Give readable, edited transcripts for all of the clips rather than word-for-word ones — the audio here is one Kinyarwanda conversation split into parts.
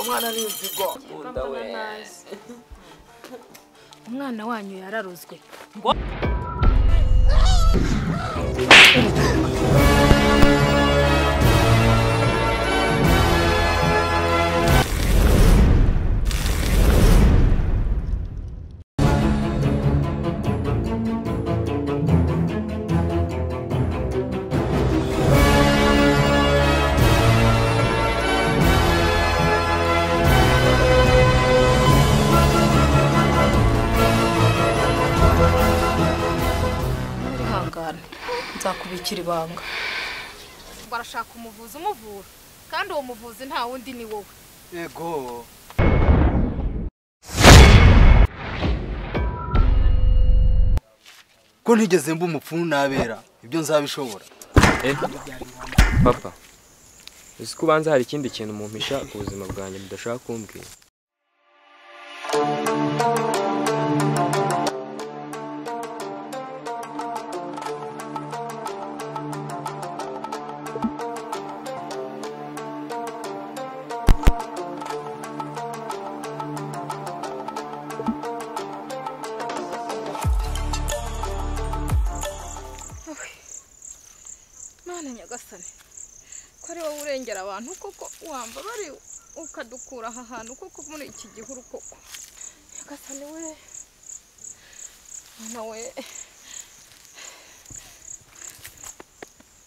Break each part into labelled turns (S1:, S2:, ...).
S1: Mwana ni inzigo.
S2: Umwana wanyu yararozwe. Ngo nzakubikira ibanga. Barashaka umuvuzi umuvura kandi uwo muvuzi nta wundi ni wowe.
S1: Yego. Ko ntigeze mba umupfumu nabera ibyo nzabishobora.
S3: Papa, uzi ko ubanza hari ikindi kintu mumpisha ku buzima bwanjye mudashaka kumbwira.
S2: Mana nyagasani, ko ari wowe urengera abantu koko, wamba bari ukadukura aha hantu koko muri iki gihuru koko. Nyagasani we, Mana we.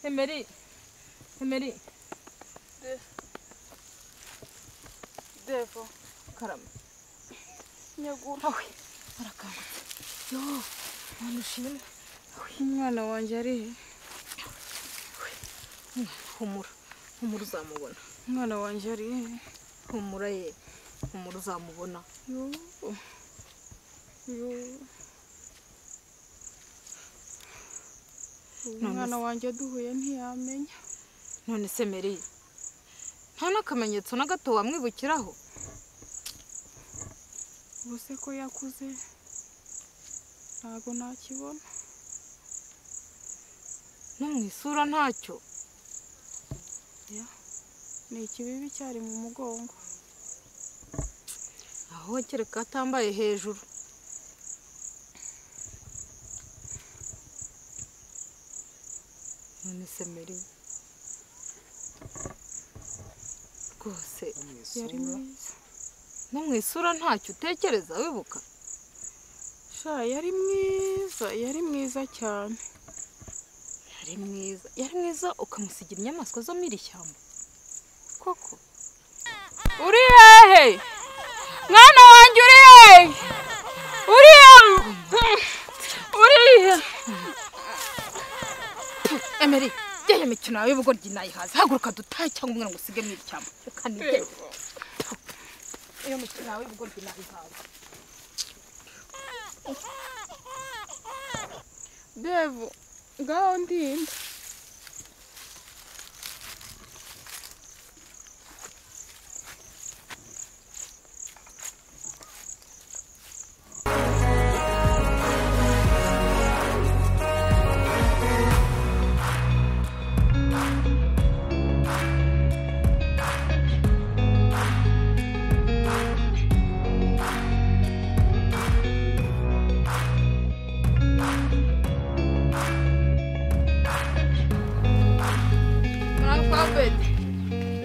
S2: Emeri, Emeri. Devo, karame. Nyagura. Awe, arakangutse. Yo, Mana ushimwe.
S4: Umwana wanjye ari he?
S2: Humura, humura uzamubona.
S4: Umwana wanjye ari he?
S2: Humura ye, humura uzamubona.
S4: Yo. Yo. Umwana wanjye duhuye ntiyamenya.
S2: None se Meri, nta n'akamenyetso na gato wamwibukiraho?
S4: Ubuse ko yakuze ntago nakibona.
S2: No mu isura ntacyo.
S4: Ya, ni ikibibi cyari mu mugongo.
S2: Aho kereka atambaye hejuru. None se Meri, rwose
S4: yari mwiza.
S2: No mu isura ntacyo utekereza wibuka?
S4: Sha, yari mwiza, yari mwiza cyane.
S2: Yari mwiza, yari mwiza ukamusigira inyamaswa zo muri ishyamba koko.
S4: Uri hehe? Mwana wanjye uri hehe? Uri hehe? Uri hehe?
S2: Emeri, jya mikino yawe y'ubugoryi nayihaze. Haguruka dutahe cyangwa umwana ngo usige muri ishyamba. Reka nigende. Iyo mikino yawe y'ubugoryi nayihaze.
S4: Devo, ngaho ndinda.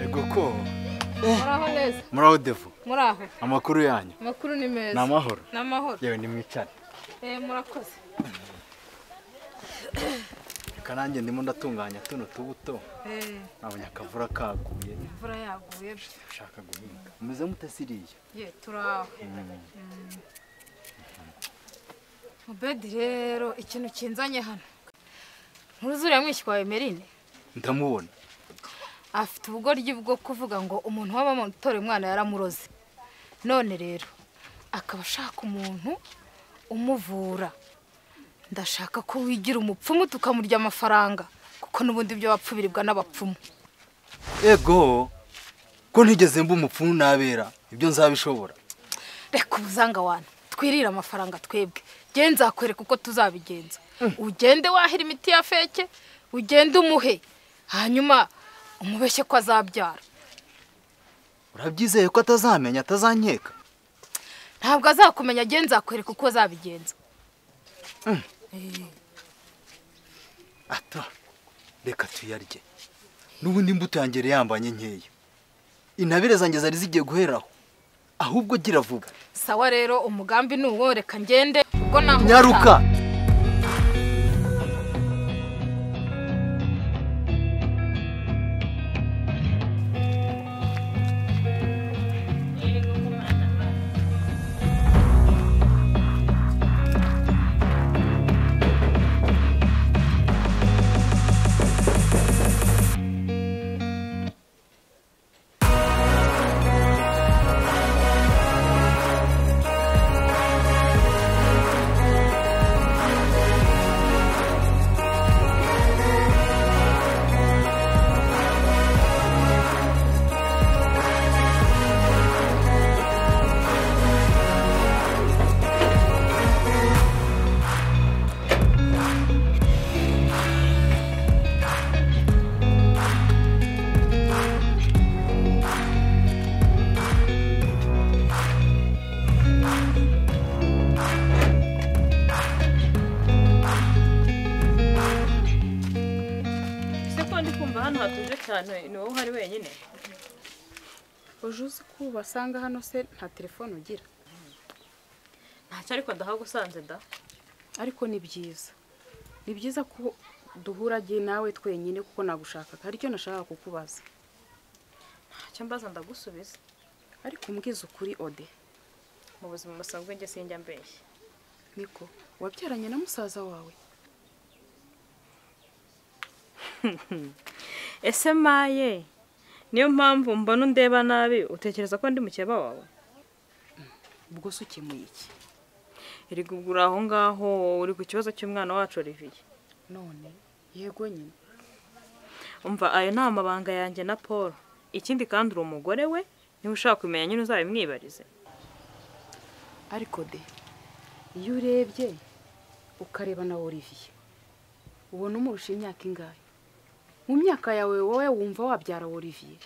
S1: Ego ko.
S2: Muraho neza.
S1: Muraho Devo.
S2: Muraho.
S1: Amakuru yanyu?
S2: Amakuru ni meza.
S1: Ni amahoro.
S2: Ni amahoro.
S1: Yewe nimwicare.
S2: Murakoze.
S1: Reka nanjye ndimo ndatunganya tuno tubuto. Nabonye akavura kaguye.
S2: Imvura yaguye.
S1: Ushaka guhinga. Umeze mute siriya?
S2: Ye, turaho. Obedi rero ikintu kinzanye hano. Ntuzuriya mwishywa wawe Emerine?
S1: Ndamubona.
S2: Afite ubugoryi bwo kuvuga ngo umuntu w'abamutora umwana yaramuroze. None rero akaba ashaka umuntu umuvura. Ndashaka ko wigira umupfumu tukamurya amafaranga kuko n'ubundi ibyo bapfu biribwa n'abapfumu.
S1: Ego, ko ntigeze mba umupfumu nabera ibyo nzabishobora.
S2: Reka ubuzanga wana, twirira amafaranga twebwe. Nge nzakwereka uko tuzabigenza. Ugende wahira imiti ya feke, ugende umuhe. Hanyuma umubeshye ko azabyara.
S1: Urabyizeye ko atazamenya atazankeka?
S2: Ntabwo azakumenya, agenza akwereka uko azabigenza.
S1: Ata reka tuyarye. N'ubundi imbuto yanjye yambanye nkeya. Intabire zanjye zari zigiye guheraho. Ahubwo gira vuga.
S2: Sawa rero umugambi ni uwo, reka ngende ubwo naho.
S1: Nyaruka.
S4: Ni wowe uhari wenyine?
S5: Uje uzi ko ubasanga hano se nta telefone ugira?
S4: Ntacyo, ariko ndahagusanze da.
S5: Ariko ni byiza, ni byiza ko duhura jye nawe twenyine kuko nagushakaga, hari icyo nashaka kukubaza.
S4: Ntacyo mbaza ndagusubiza.
S5: Ariko umbwiza ukuri Ode.
S4: Mu buzima busanzwe njye sinjya mbeshya.
S5: Niko wabyaranye na musaza wawe?
S4: Ese maye niyo mpamvu mbona undeba nabi, utekereza ko ndi mukeba wawe?
S5: Ubwo se ukemuye iki?
S4: Erega ubwo uri aho ngaho uri ku kibazo cy'umwana wacu Olivier.
S5: None yego nyine.
S4: Umva ayo ni amabanga yanjye na Paul. Ikindi kandi uri umugore we, niba ushaka kumenya nyine uzabimwibarize.
S5: Ariko de iyo urebye ukareba na Olivier ubona umurusha imyaka ingahe? Mu myaka yawe wowe wumva wabyara Olivier?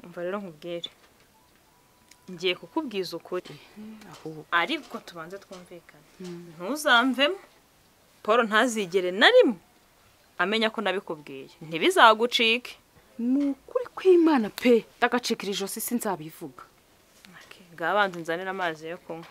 S4: Umva rero nkubwire, ngiye kukubwiza ukuri ariko tubanze twumvikane. Ntuzamvemo, Paul ntazigere na rimwe amenya ko nabikubwiye, ntibizagucike.
S5: Ni ukuri kw'Imana pe, ndagacikira ijosi sinzabivuga.
S4: Ngabanza nzanira amazi yo kunywa.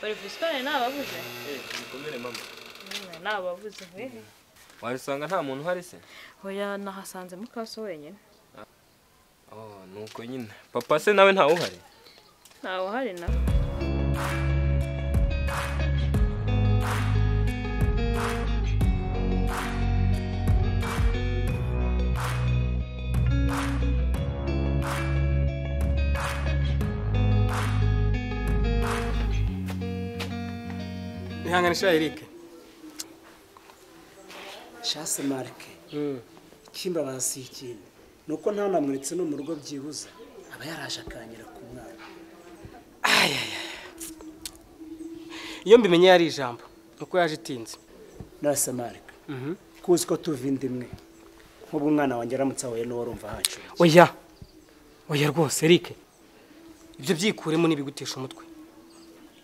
S4: Olivier nababuze.
S3: Mukomere mama.
S4: Nababuze.
S3: Wabisanga nta muntu uhari se?
S4: Oya nahasanze mukaso wenyine.
S3: Oh, nuko nyine. Papa se nawe ntawe uhari?
S4: Ntawe uhari na.
S6: Ihanganisha Eric.
S7: Shase Mark. Ikimbabaza si ikindi. Nuko nta namuretse no mu rugo byibuza aba yaraje akanyira ku mwana.
S6: Ayaya. Iyo mbimenye yari ijambo uko yaje itinze.
S7: Nase Mark. Kuzi ko tuva imwe. Nk'ubu umwana wanjye aramutse ahuye n'uwo urumva hacu.
S6: Oya. Oya rwose Eric. Ibyo byikuremo nibigutesha umutwe.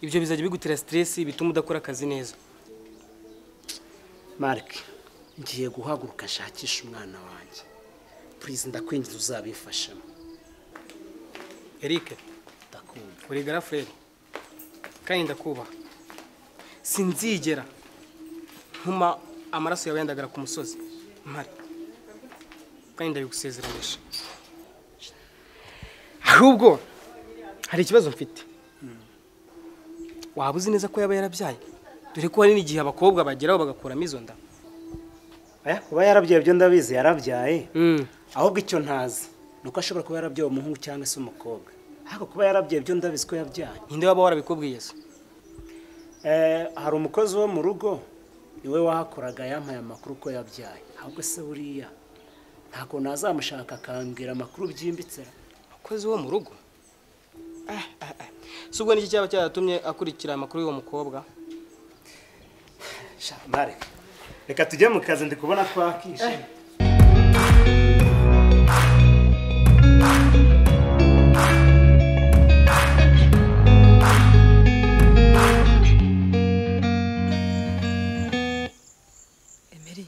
S6: Ibyo bizajya bigutera stress bituma udakora akazi neza.
S7: Mark, ngiye guhaguruka nshakisha umwana wanjye. Please ndakwinjiza uzabifashamo.
S6: Eric,
S7: ndakumva.
S6: Uri garafrere. Kandi ndakubaha. Sinzigera ntuma amaraso yawe yandagara ku musozi. Mpari. Kandi ndabigusezeranisha. Ahubwo hari ikibazo mfite. Waba uzi neza ko yaba yarabyaye? Dore ko hari n'igihe abakobwa bageraho bagakuramo izo nda.
S7: Oya, kuba yarabyaye byo ndabizi yarabyaye. Ahubwo icyo ntazi nuko ashobora kuba yarabyaye umuhungu cyangwa se umukobwa. Ariko kuba yarabyaye byo ndabizi ko yabyaye.
S6: Ninde waba warabikubwiye se?
S7: Hari umukozi wo mu rugo iwe wahakoraga yampaye amakuru ko yabyaye. Ahubwo se buriya Ntabwo nazamushaka akambwira amakuru byimbitse.
S6: Umukozi wo mu rugo? Si ubwo niki cyaba cyaratumye akurikira amakuru y'uwo mukobwa?
S7: Sha Marek, reka tujye mu kazi ndi kubona twakishe.
S2: Emery,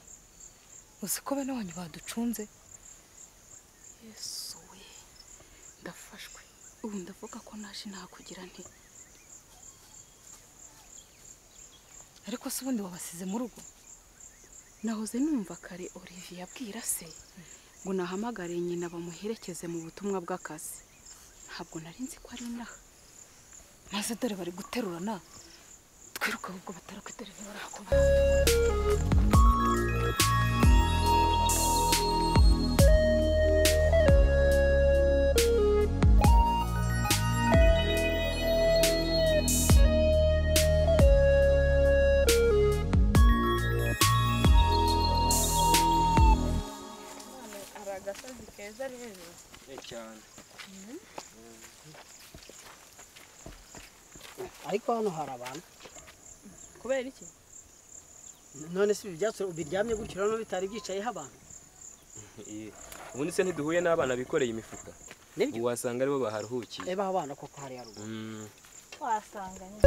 S2: uzi ko bene wanyu baducunze?
S5: Yesu we, ndafashwe. Ubu ndavuga ko naje nakugira nti.
S2: Ariko se ubundi wabasize mu rugo?
S5: Nahoze numva kare Olivier abwira se ngo nahamagare nyina bamuherekeze mu butumwa bw'akazi. Ntabwo nari nzi ko ari inaha.
S2: Maze dore bari guterurana. Twiruka ahubwo batarakwitere ntibarakubona.
S3: Cyane.
S8: Ariko hano hari abantu.
S4: Kubera iki?
S8: None se ibi byatsi biryamye gutyo hano bitari byicayeho abantu?
S3: Ubundi se ntiduhuye n'abana bikoreye imifuka? Wasanga aribo baharuhukiye.
S8: Eba abana koko hari haruguru.
S4: Wasanga nyine.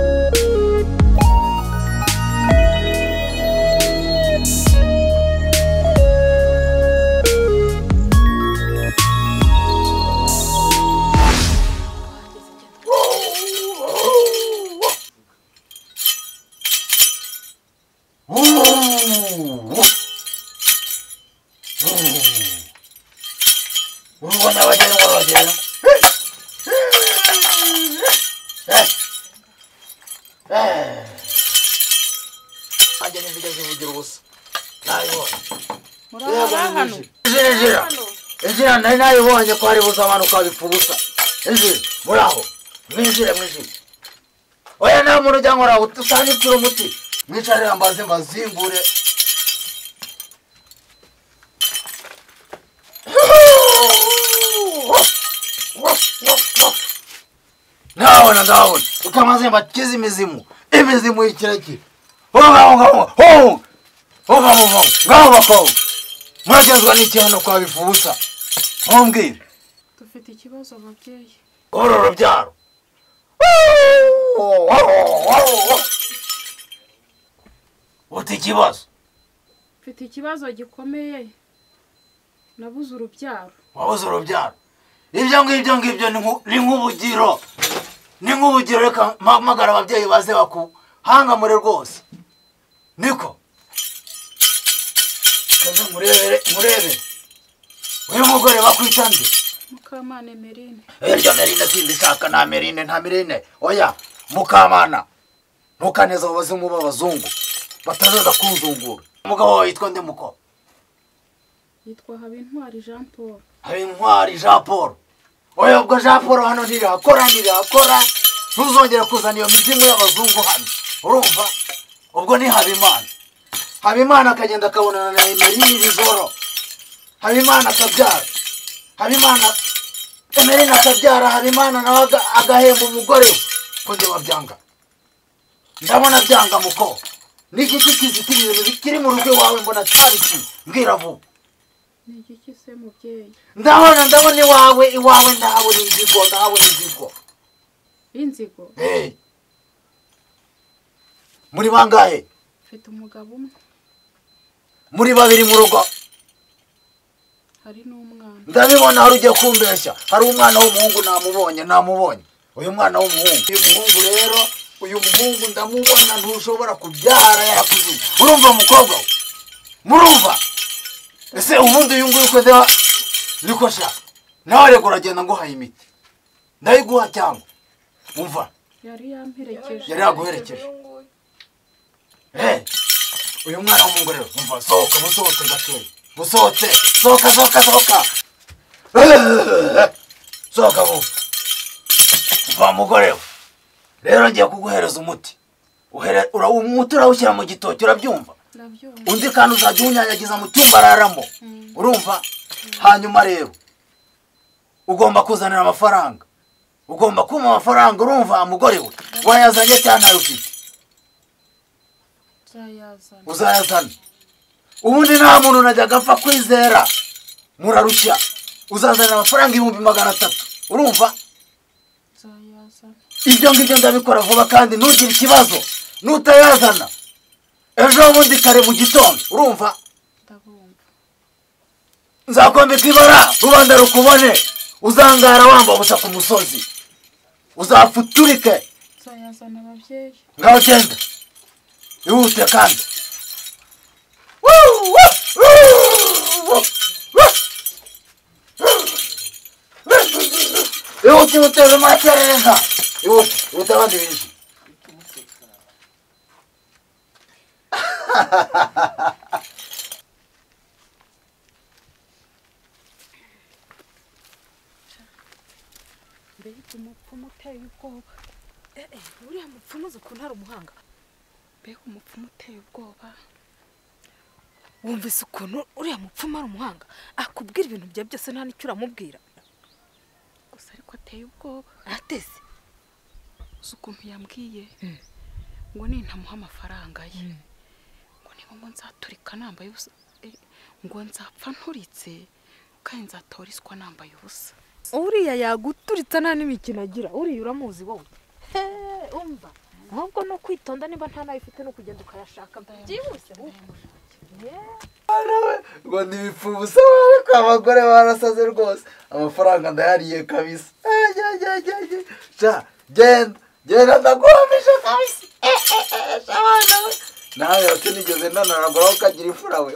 S1: Injira nayibonye ko ari buza abantu ukabipfa ubusa. Injira muri aho mwinjire mwinjire. Oya nta muntu ujya nkora utanipfira umuti. Mwicarire mbaze mbazingure. Ndabona ndabona ukamaze mbakize imizimu imizimu y'ikirekire. Honga honga ngaho bakobwa muragezwa n'iki hano kwa bifu ubusa? Ntumbwire.
S5: Dufite ikibazo ababyeyi.
S1: Uru rubyaro. Uti ikibazo?
S5: Mfite ikibazo gikomeye. Nabuze urubyaro.
S1: Wabuze urubyaro? Ibyo ngibyo ngibyo ni nk'ubugiro. Ni nk'ubugiro, reka mpamagara ababyeyi baze bakuhangamure rwose. Niko. Kaza murebere murebe. Uyu mugore bakwita nde?
S5: Mukamana Emerine.
S1: Iryo Merine sindishaka, nta Merine nta Merine. Oya, Mukamana. Ntukaneza abo bazimu b'abazungu batazaza kunzungura. Umugabo wawe yitwa nde muko?
S5: Yitwa Habintwari Jean Paul.
S1: Habintwari Jean Paul. Oya ubwo Jean Paul hano ntirakora ntirakora. Ntuzongera kuzana iyo mizimu y'abazungu hano. Urumva? Ubwo ni Habimana. Habimana akagenda akabonana na Emerine iri joro. Habimana akabyara. Habimana Emerine akabyara, Habimana nawe agahemba umugore we. Ko njye wabyanga. Ndabona byanga muko. N'igiti kizitira ibintu bikiri mu rugo iwawe mbona cyabiki. Mbwira vuba.
S5: Ni igiki se mubyeyi?
S1: Ndabona ndabona iwawe iwawe ndahabona inzigo, ndahabona inzigo.
S5: Inzigo?
S1: Hey. Muri bangahe?
S5: Mfite umugabo umwe.
S1: Muri babiri mu rugo.
S5: Hari n'umwana.
S1: Ndabibona hari ugiye kumbeshya. Hari umwana w'umuhungu namubonye, namubonye. Uyu mwana w'umuhungu. Uyu muhungu rero, uyu muhungu ndamubona ntushobora kubyara yarakuze. Urumva mukobwa we? Murumva? Ese ubundi uyu nguyu ko ndeba niko sha. Nawe rego uragenda nguhaye imiti. Ndayiguha cyangwa? Umva.
S5: Yari yamperekeje.
S1: Yari yaguherekeje. Uyu mwana w'umuhungu rero, umva sohoka musohoke gatoya. Musohoke, sohoka sohoka sohoka. Sohoka vuba. Umva mugore we. Rero ngiye kuguhereza umuti. Umuti urawushyira mu gitoki, urabyumva? Undi kandi uzajya uwunyanyagiza mu cyumba araramo. Urumva? Hanyuma rero ugomba kuzanira amafaranga. Ugomba kumpa amafaranga urumva mugore we. Wayazanye cyane ayo ufite. Uzayazana. Ubundi nta muntu najyaga apfa kwizera. Murarushya. Uzazanira amafaranga 300,000. Urumva? Ibyo ngibyo ndabikora vuba kandi ntugire ikibazo. Nutayazana ejo bundi kare mu gitondo urumva? Nzakwambika ibara rubanda rukubone. Uzangara wamba ubusa ku musozi. Uzafuturike.
S5: Nzayazana ababyeyi.
S1: Ngaho genda. Ihute kandi. Ihute ihute bimakerereza. Ihute ihute abandi binji.
S5: Mbega umupfumu uteye ubwoba.
S2: Uriya mupfumu uzi ukuntu ari umuhanga.
S5: Mbega umupfumu uteye ubwoba.
S2: Wumvise ukuntu uriya mupfumu ari umuhanga, akubwira ibintu bye byose nta n'icyo uramubwira.
S5: Gusa ariko ateye ubwoba.
S2: Ateze.
S5: Uzi ukuntu yambwiye ngo nintamuha amafaranga ye, ngo niba ngo nzaturika nambaye ubusa, ngo nzapfa nturitse kandi nzatora iswa nambaye ubusa.
S2: Uriya yaguturitsa nta n'imikino agira. Uriya uramuzi wowe. Umva ahubwo no kwitonda niba nta nayo ufite no kugenda ukayashaka byihuse.
S1: Ngo ni ibipfubusa ariko abagore barasaze rwose. Amafaranga ndayariye kabisa. Sha genda genda ndaguhamisha kabisa. Sha we nawe sinigeze nanaragura ukagira imfura we.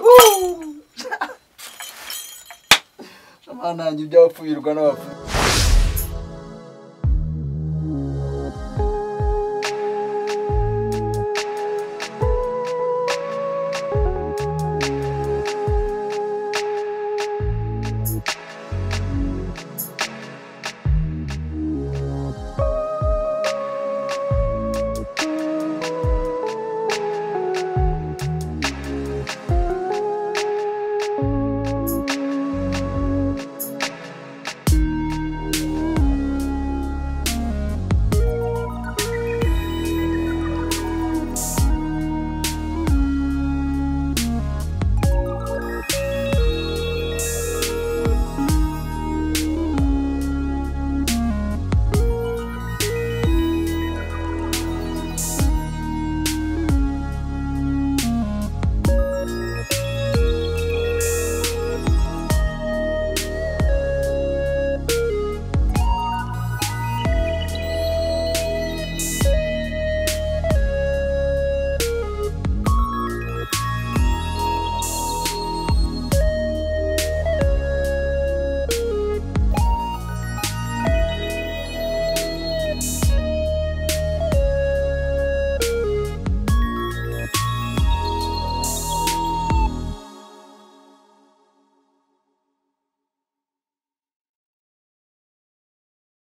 S1: Sha mana yanjye iby'abapfu birirwa n'abapfu.